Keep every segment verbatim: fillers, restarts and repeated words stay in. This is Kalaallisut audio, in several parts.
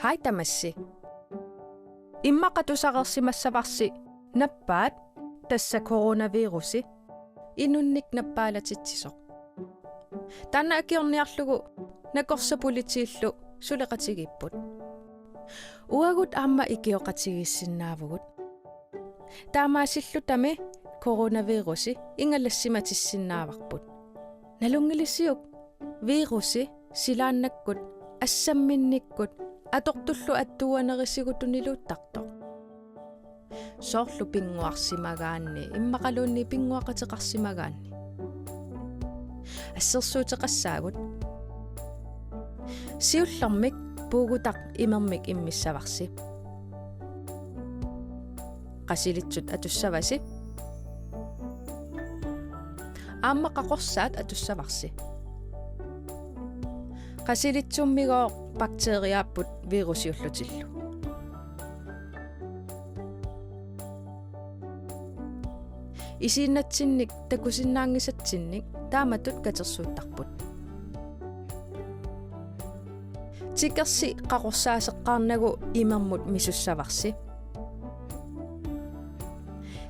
Ai tamassi. Immaqa tusareersimassavarsi nappaat, tassa coronavirusi, inunnik nappaalatsitsisoq. Taanna akiorniarlugu nakorsat politiillu suleqatigiipput. Uagut aamma ikioqatigiissinnaavugut. Taamaasillutami coronavirusi ingalassimatissinnaavarput. Nalunngilisiuk virusi silaannakkut assamminnikkut atortullu attuuanerisigut tuniluuttartoq? Soorlu pinnguarsimagaanni, immaqaluunniit pinnguaqateqarsimagaanni. Assersuuteqassaagut. Siullermik puugutaq imermik immissavarsi. Qasilitsut atussavasi. Aamma qaqorsaat atussavarsi. Qasilitsummigooq bakteriaapput virusiullutillu. Isiinnatsinnik takusinnaanngisatsinnik taamatut katersuuttarput. Tikersi qaqorsaaseqqaarnagu imermut misussavarsi.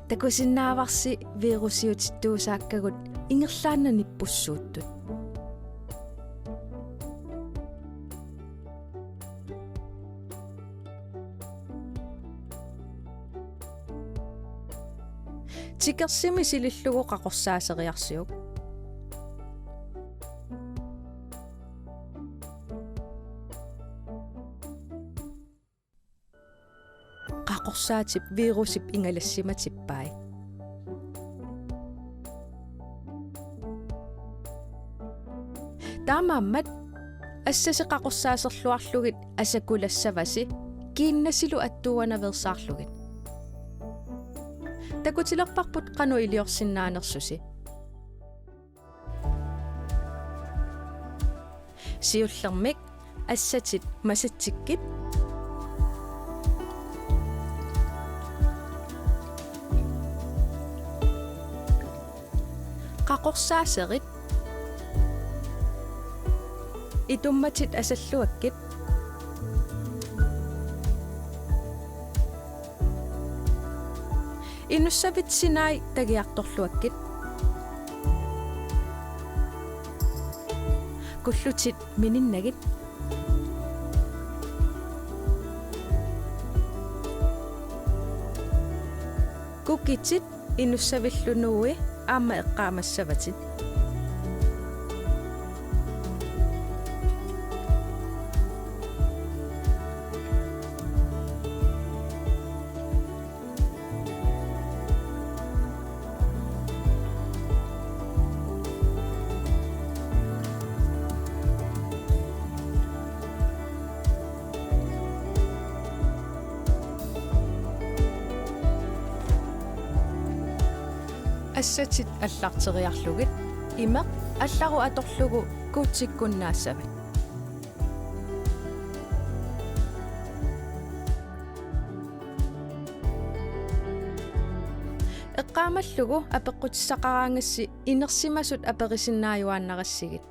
Takusinnaavarsi virusiutittuusaakkagut ingerlaannaq nippussuuttut. Tikersimi silillugu qaqorsaaseriarsiuk. Qaqorsaatip virusip ingalassimatippai. Taamaammat assasi qaqorsaaserluarlugit asakulassavasi kiinnasilu attuuanaveersaarlugit. Takutilerparput qanoq iliorsinnaanersusi. Siullermik assatit masatsikkit. Qaqorsaaserit. Itummatit asalluakkit. Inussavit sinai tagiartorluakkit. Kullutit mininnagit. Kukitit inussavillu nuui aamma eqqaamassavatit. Assatit allarteriarlugit imeq allarup atorlugu kuutsikkunnaassavat. Eqqaamallugu apeqqutissaqaraangassi inersimasut aperisinnaajuaannarassigit.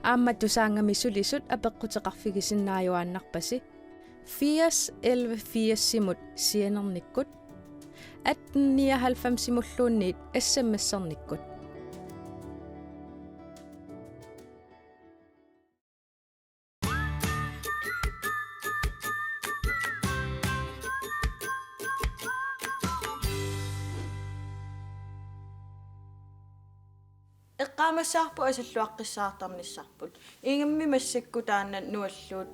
Aamma Tusaannga-mi sulisut apeqquteqarfigisinnaajuaannarpasi. Firs elleve firsimut sianernikkut, atten nioghalvfemsimulluunniit S M S-ernikkut. Eqqaamassavarput asalluaqqissaartarnissarput. Ingammik massakkut taanna nualluut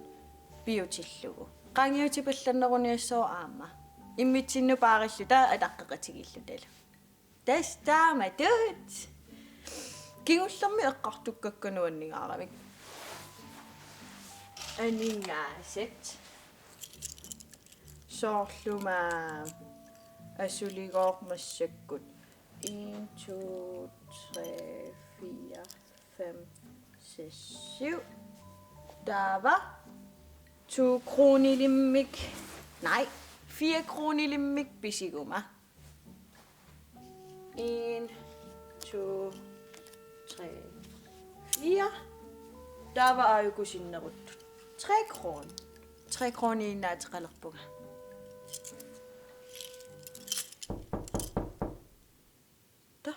piutillugu. Qaangiutipallanneruniassooq aamma. Immitsinnut paarilluta ataqqeqatigiillutalu. Tassa taamatut. Kingullermik eqqartukkakka nuanningaaravit. Aningaasat. Soorlumi asuligooq massakkut. En, to, tre, fire, fem, seks, syv. Taava to kronilimmi. Nej, fire kronilimmi pisiguma. En, to, tre, fire. Taava aajuku sinneruttut. Tre kroner. Tre krooniinnaateqalerpunga. Ta.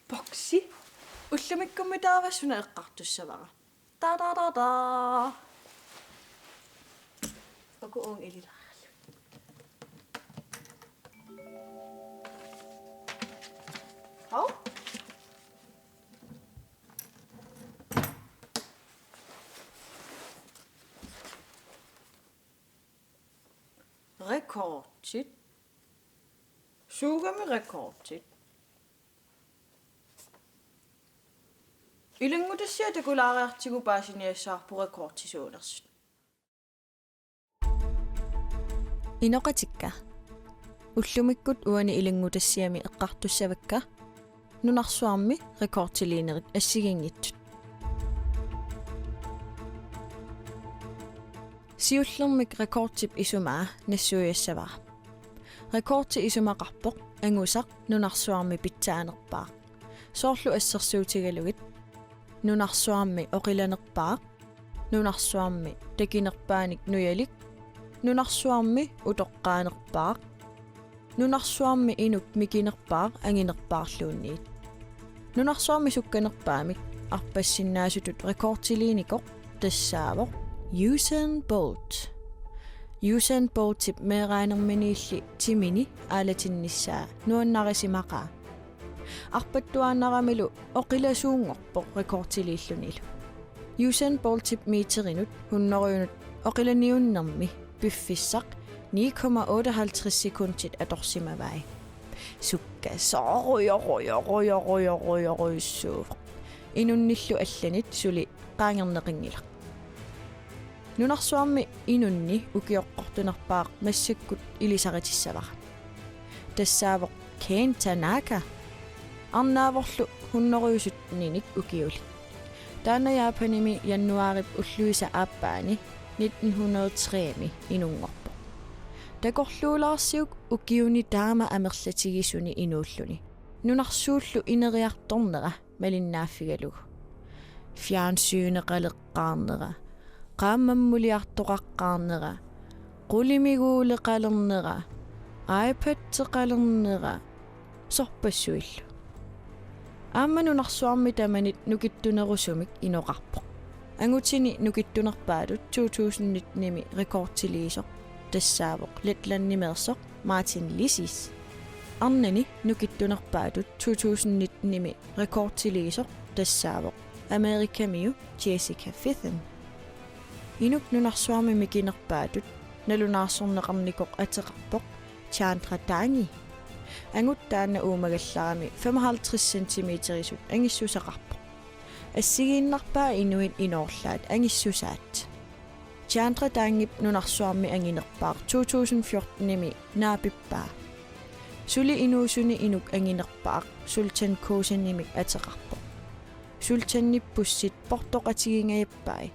Boksi. Ullumikkummi taava suna eqqartussavara. Ta, ta, ta, ta. Uku uunga ililaarlugit. Hov. Rekordit. Suugami rekordit? Ilanngutassiaq takulaariartigu paasiniassavarput rekordit suunersut. Inoqatikka. Ullumikkut uani ilanngutassiami eqqartussavakka nunarsuarmi rekordiliinerit assigiinngitsut. Siullermik rekordip isumaa nassuiassavara. Rekordi isumaqarpoq angusaq nunarsuarmi pitsaanerpaaq. Soorlu assersuutigalugit: nunarsuarmi oqilanerpaaq, nunarsuarmi takinerpaanik nujalik, nunarsuarmi utoqqaanerpaaq, nunarsuarmi inuk mikinerpaaq anginerpaarluunniit. Nunarsuarmi sukkanerpaamik arpassinnaasutut rekordiliinikoq tassaavoq Usain Bolt. Usain Boltip meeraanerminiilli timini aalatinnissaa nuannarisimaqaa. Arpattuaannaramilu oqilasuunngorpoq rekordiliillunilu. Usain Boltip meterinnut hunnorujunut oqilaniunnermi piffissaq ni komma otteoghalvtreds sekundit atorsimavai. Sukkasoorujorujorujorujorujorujussuuvoq. Inunnillu allanit suli qaangerneqanngilaq. Nunarsuarmi inunni ukioqqortunerpaaq massakkut ilisaritissavara. Tassaavoq Ken Tanaka. Arnaavorlu hunnorujusuttunik ukiulik. Taanna Japanimi januaarip ulluisa aappaani nitten hundrede tre-mi inunngorpoq. Takorluulaarsiuk ukiuni taama amerlatigisuni inuulluni. Nunarsuullu ineriartornera malinnaaffigalugu. Fjernsyneqaleqqaarnera, qaammammuliartoqaqqaarnera, qulimiguuleqalernera, iPadeqalernera, sorpassuillu. Aamma nunarsuarmi tamanit nukittunerusumik inoqarpoq. Angutini nukittunerpaatut to tusind nitten-imi rekordiliisoq tassaavoq Letlandimeersoq Martin Licis. Arnani nukittunerpaatut to tusind nitten-imi rekordiliisoq tassaavoq Amerikamiu Jessica Fitton. Inuk nunarsuarmi mikinerpaatut nalunaarsorneqarnikoq ateqarpoq Chandra Dangi. Angut taanna uumagallaramik femoghalvtreds centimeterisut angissuseqarpoq. Assigiinnarpaa inuit inoorlaat angissusaat. Chandra Dangip nunarsuarmi anginerpaaq to tusind fjorten-imi naapippaa. Suli inuusuni inuk anginerpaaq Sultan Kozanimik ateqarpoq. Sultanip pussit portoqatigingajappai.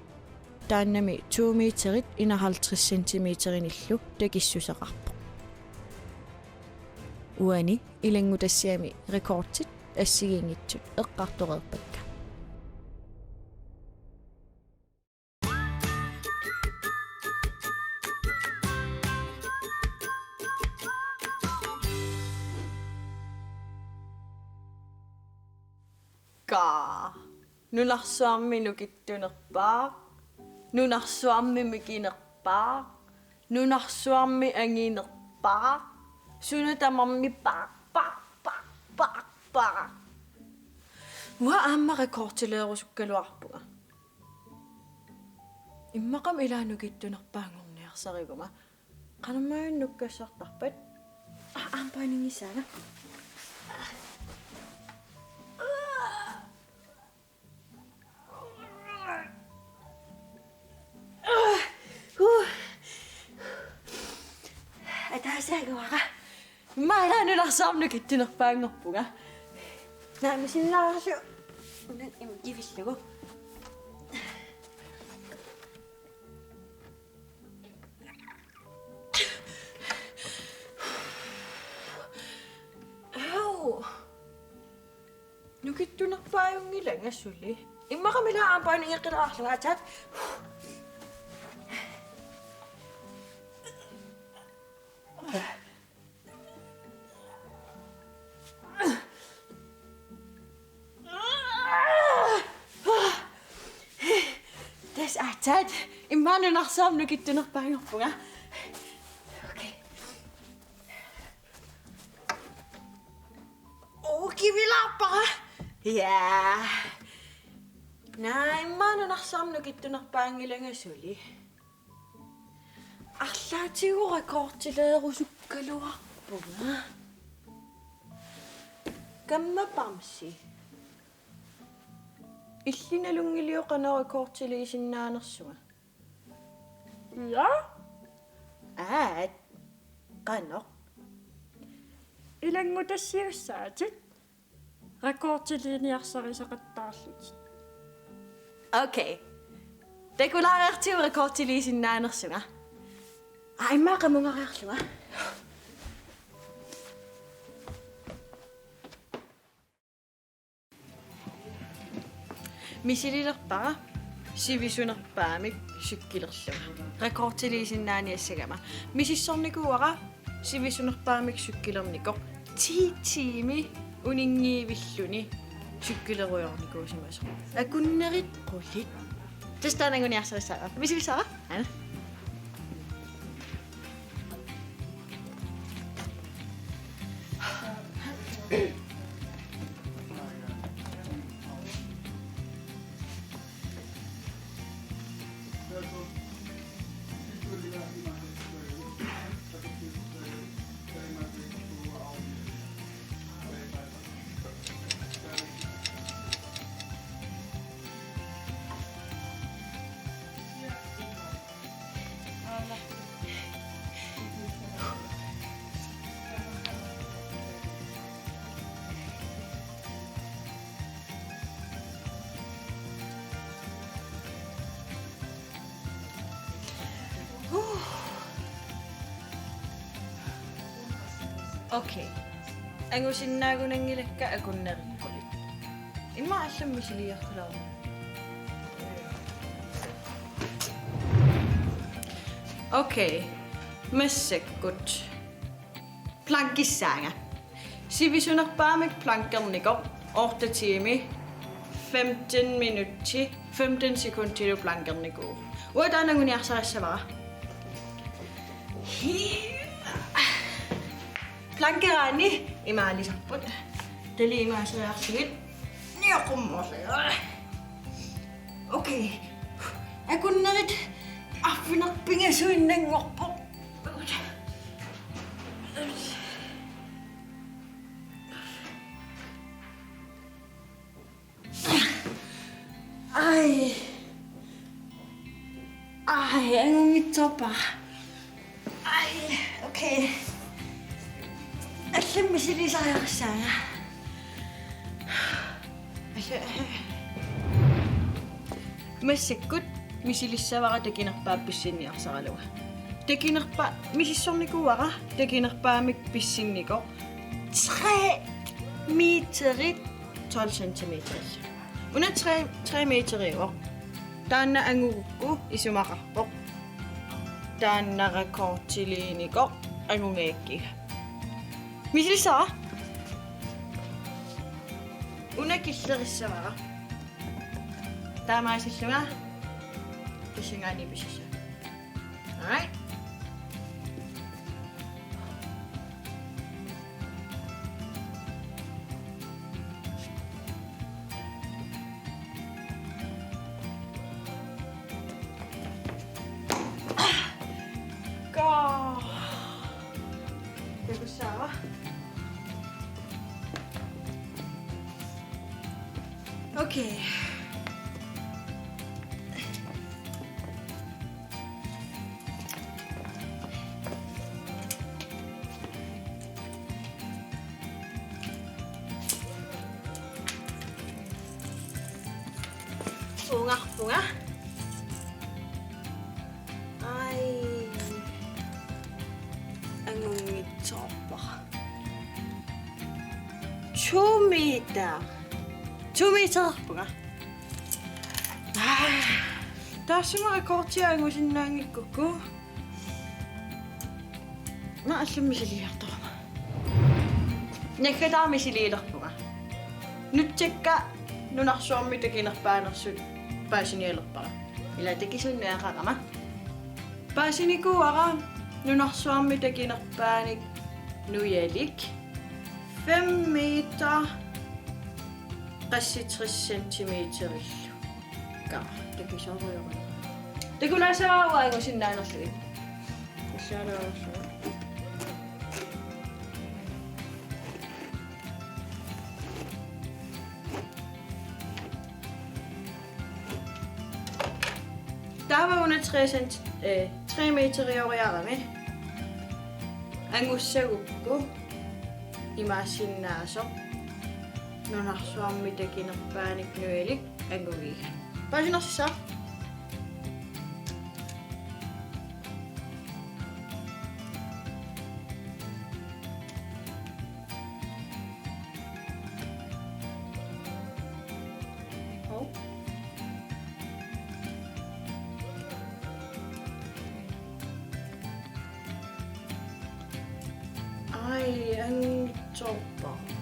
Taannami to meterit enoghalvtreds centimeterinillu takissuseqarpoq. Uani ilanngutassiami rekordit assigiinngitsut eqqartoreerpakka. Kaa. Nunarsuarmi nukittunerpaaq. Nunarsuarmi mikinerpaaq. Nunarsuarmi anginerpaaq. Suna tamarmi paaq, paaq, paaq, paaq, paaq. Uanga aamma rekordileerusukkaluarpunga. Immaqami ilaa nukittunerpaanngorniarsariguma. Qanormaanna nukkassartarpat? Aa, aamma paaninngissaanga. Ataasiaruara. Immaqa ilaa nunarsuarmi nukittunerpaanngorpunga. Naamisinnaasu. Una ima kivillugu. Au. Nukittunerpaajunngilanga suli. Immaqami ilaa aamma paaninngeqqilaarlunga, aatsaat. Taat, immaqa nunarsuarmi nukittunerpaanngorpunga. Okay. Oo, kimilaarpara. Ja. Naa, immaqa nunarsuarmi nukittunerpaanngilanga suli. Arlaatigut rekordileerusukkaluarpunga. Kamma bamsi. Illit nalunngiliuk qanoq rekordiliisinnaanersunga? Ja. Aat. Qanoq? Ilanngutassiussaatit rekordiliiniarsarisaqattaarlutit. Okay. Takulaariartigu rekordiliisinnaanersunga. Aa, immaqa qamungariarlunga. Misililerpara sivisunerpaamik cykelerlunga. Rekordiliisinnaaniassagama. Misissornikuuara sivisunerpaamik cykelernikoq ti tiimi uninngiivilluni cykelerujoornikuusimasoq. Akunnerit qulit. Tassa taanna anguniarsarissaanga. Misilissavara? Aana. Okay. Angusinnaagunanngilakka akunnerit qulit. Immaqa allamik misiliiartulaarama. Okay. Massakkut plankissaanga. Sivisunerpaamik plankernikoq otte tiimi, femten minutti, femten sekundilu plankernikuuvoq. Uanga taanna anguniarsarissavara. Hi-, plankeraanni imaalisarput. Tali imaaseriarsigit. Niaqummoorlunga. Okay. Akunnerit arfineq-pingasuinnanngorpoq. Ai. Ai, angunngitsoorpara. Ai, okay. Allamik misiliisariaqassaanga. Massakkut misilissavara takinerpaap pissinniarsaralunga. Takinerpa-, misissornikuuara takinerpaamik pissinnikoq tre meterit tolv centimeter. Una tre, tre meteriuvoq. Taanna angugukku isumaqarpoq. Taanna rekordiliinikoq angunngikkiga. Misilissavara? Una killerissavara. Taamaasillunga. Pissangaanniit pisissavara. All right. Go. Takussavara? Okay. Ungarpunga. Ai. Angunngitsoorpara. To meter. To meterpunga. Aa. Taassuma rekordia angusinnaanngikkukku. Una allamik misiliiartorama. Naggataamik misiliilerpunga. Nutsakka nunarsuarmi takinerpaanersut paasinialerpara. Ila takisunnguaqarama. Paasinikuuara nunarsuarmi takinerpaanik nujalik fem meter qassit tres centimeterillu. Ka, takisorujorujoq. Takulaassavat angusinnaanerlugit. Tassaanerlugit. Taava una tre cent-, eh, tre meterioriarami. Angussagukku imaassinnaasoq nunarsuarmi takinerpaanik nujalik angugiga. Paasinersissaaq? Hov. Ai, anngitsoorpara.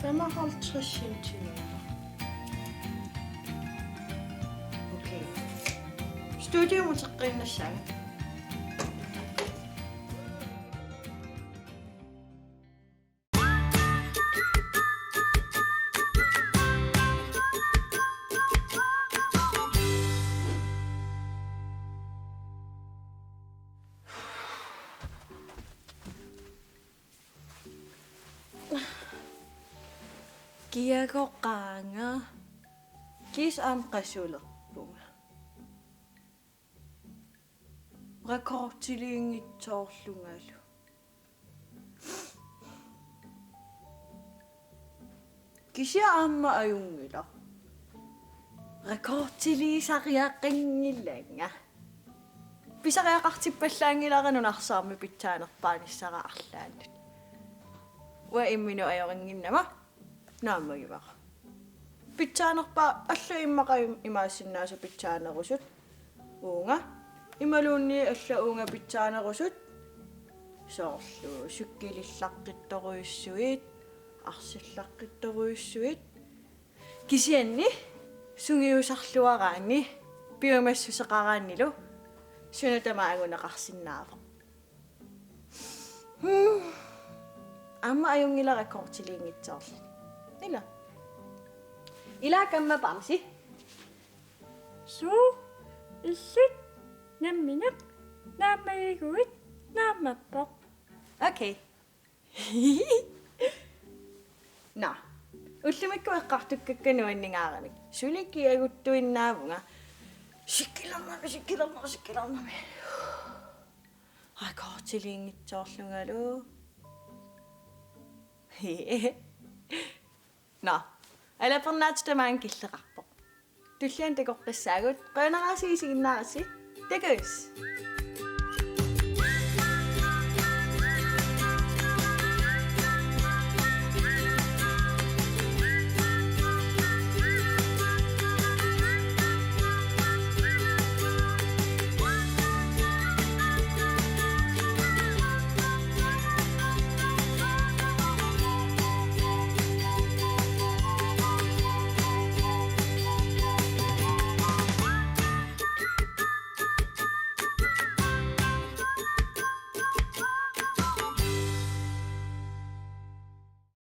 Femoghalvtreds centimeter. Okay. Studiumut uteqqiinnassaanga. Kiagoqaanga. Kiisa aamma qasulerpunga. Rekordiliinngitsoorlungalu. Kisianni aamma ajunngilaq. Rekordiliisariaqanngilanga. Pisariaqartippallaanngilara nunarsuarmi pitsaanerpaanissara arlaannut. Uanga imminut ajorinnginnama naammagivara. Pitsaanerpaat allat immaqa im-, imaassinnaasoq pitsaanerusut. Uunga. Imaluunniit allat uunga pitsaanerusut. Soorlu cykelilaaqqittorujussuit, arsallaqqittorujussuit. Kisianni sungiusarluaraanni, piumassuseqaraannilu, suna tamaat anguneqarsinnaavoq. Hmm. Aamma ajunngilaq rekordiliinngitsoorluni. Ila. Ila kammapaarsi. Suu, illit, nammineq, naammagiguit, naammappoq. Okay. Nå. Ullumikkut eqqartukkakka nuanningaaramik. Suli kiaguttuinnaavunga. Sikilernami, sikilernami, sikilernami. Rekordiliinngitsoorlungalu. Nå. Alapernaatut tamaanga killeqarpoq. Tulliani takoqqissaagut. Qujanaq aasiit isiginnaarassi. Takuss.